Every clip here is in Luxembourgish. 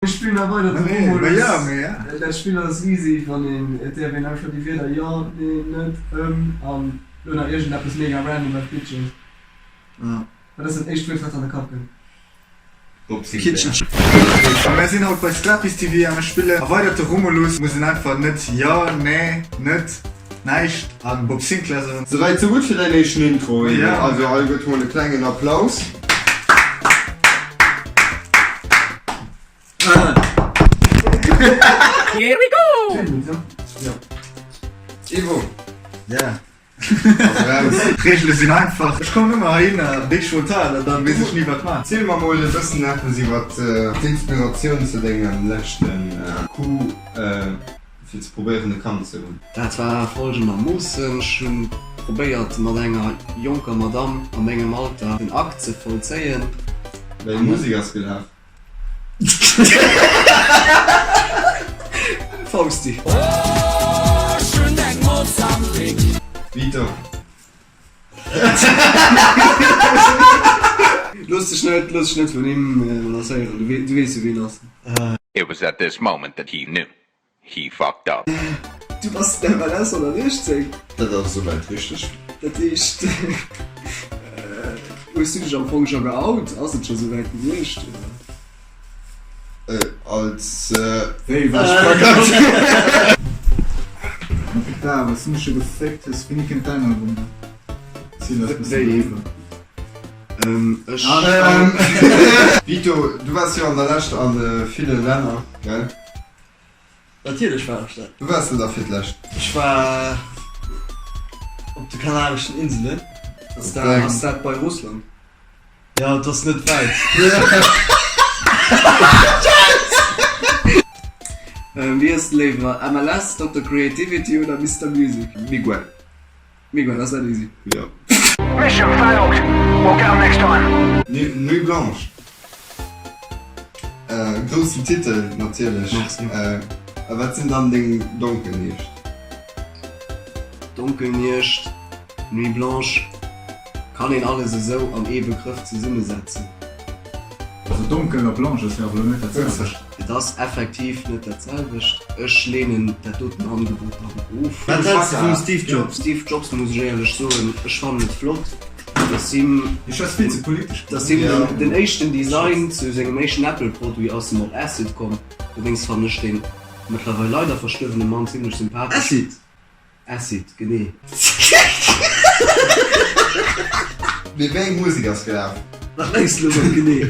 Mir spillen nach weider de Romulus. Dat Spill ass easy, wann een, et däerf een einfach déi Wierder jo, nee, net, ëm an lo nach iergendeppes mega random wat kitscheg ass. Wat ass dat éischt Wuert wat der an de Kapp kënnt? A mär sinn haut bei Strapis TV a mir spillen Erweiderte Romulus. Muss een einfach net, jo, nee, net, näischt a Bob Sinclair soen. Souwäit sou gutt fir däin éischten Intro, Emil. Also alleguerte mol e klengen Applaus. Here we go! Ivo. Yeah. D'Reegele sinn einfach, ech kommen ëmmer heihinner déck spontan an dann weess ech ni wat maachen. Ziel mer mol e bëssen eppes iwwert d'Inspiratioun zu dengem leschten Coup fir ze probéieren e Kand ze hunn. Dat war folgendermoossen, Ech hu probéiert mat enger jonker Madame a mengem Alter den Akt ze vollzéien. Wéi eng Musek ass gelaf? Fausti. Vito. Looss dech net, looss dech net vun him menacéieren, du weess jo wien ass. It was at this moment that he knew. He fucked up. Du bass den MLS 118. Dat ass esouwäit richteg. Dat heescht, hues du dech am Fong scho geout? Ass et scho souwäit gewiescht, oder? Als Wéi war ech verkackt? Da, was du mech scho geféckt hues, wéini kënnt däin Album dann? Ziel ass bëssen Wéi? driwwer. Ech. Vito, du waars jo an der Lescht an ville Länner, gell? Natierlech war ech dat. Wou waars de da fir d'lescht? Ech war op de Kanareschen Inselen. Ass dat, ass dat bei Russland? Ja, et ass net wäit. Wie hues de léiwer, MLS, Dokter Creativity oder Mister Music? Miguel. Miguel, ass dat easy? Jo. Mission failed. We'll get 'em next time. Nuit Blanche. Groussen Titel natierlech. Merci. A wat sinn dann deng donkel Nuecht? Donkel Nuecht, Nuit Blanche, kann een alles esou an ee Begrëff zesummesetzen? Also donkel a blanche ass jo awer elo net dat selwecht. Et ass effektiv net dat selwecht. Ech leenen dat doten Angebot dann of. Wat häls de vum Steve Jobs? Steve Jobs muss ech éierlech soen, ech fannen et flott, dass him, Ech ass vill ze politesch dass him den éischten Design zu sengem éischten Apple-Produit ass him op Acid komm. Dowéinst fannen ech deen mëttlerweil leider verstuerwene Mann zimlech sympathesch. Acid? Acid, genee. Mee wéi eng Musek ass gelaf? Wat mengs de elo mat genee?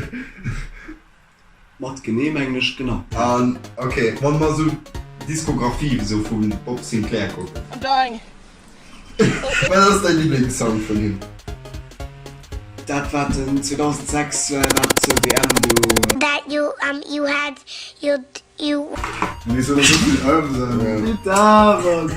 Mat genee mengen ech genau. An ok, wann mer sou d'Diskografie sou vum Bob Sinclair kucken. I'm dying. Wat ass däi Liblingssong vun him? Dat wat en 2006 wat zur WM do. That you um you had you you. Mee soll esou vill ëm soen. Guitar Mann!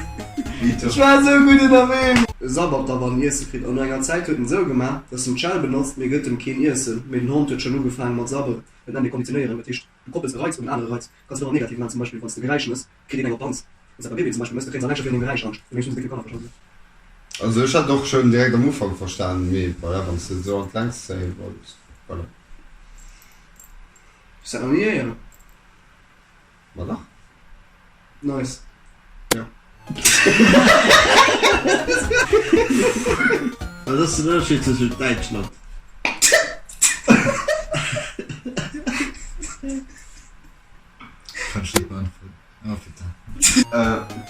Vito. Ech war esou gutt ënnerwee! E sabbert da wann en Iesse kritt. An no enger Zäit huet en esou gemaach, dass en d'Schell benotzt, mee gëtt em keen Iessen. Mee den Hond huet schonn ugefaangen mat sabberen. Dat nennt ee Konditionéieren. Dat heescht, du koppels e Reiz un en anere Reiz. Kanns du och am Negativen maachen, zum Beispill wann s de Geräisch mëss, kritt een eng op d'Panz. Wann s dat beim Baby zum Beispill mëss, da kréien se alleng scho virun deem Geräisch Angscht. Dowéinst hunn se déck vill Kanner verschoss. Also ech hat och schon direkt am Ufank verstaan, mee voilà, wanns de et esou an d'Längt zéien wolls, voilà. Hues dat nach ni héieren? Ma dach. Nice. Jo. Wat ass den Ënnerscheed tëschent Däitschland. Kann ech net beantwuerden. Oh putain.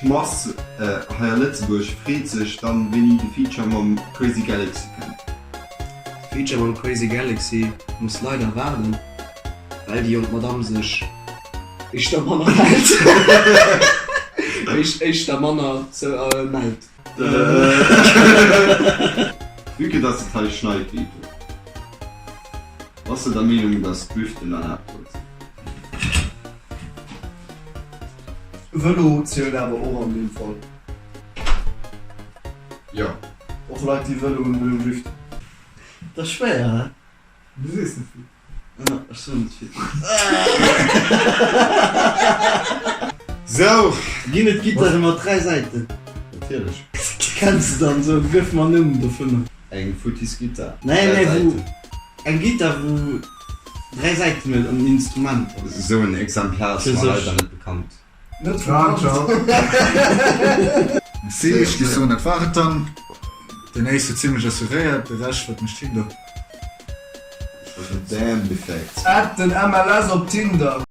D'Mass hei a Lëtzebuerg freet sech dann wéini de Feature mam Crazy Galaxy kënnt. De Feature mam Crazy Galaxy muss leider waarden, well déi jonk Madame sech éischter manner mellt. Éischter manner mellt. Vue que dass et hei schneit, Vito, bass de der Meenung dass Driften erlaabt sollt sinn? Vëlo zielt awer och an deem Fall. Jo. Och Leit déi Vëlo hunn wëllen driften. Dat ass schwéier, he? Du sees net vill. Jo, ech soen net vill. Sou! Ginn et Gittare mat 3 Säiten? Natierlech. Kenns de dann? Sou, gëff mer Numm dovunner. Eng futtis Gittar. Nee, nee, wou eng Gittar wou. 3 Säiten huet an en Instrument ass. Esou en Exemplar ass Fir mer sech. leider net bekannt. Net Ah, bekannt. ciao. Merci, ech gi soen, dat war et dann. Den éischte zimlech assuréiert, de Rescht, wat mécht hien do? Damn defekt. Add den MLS op Tinder.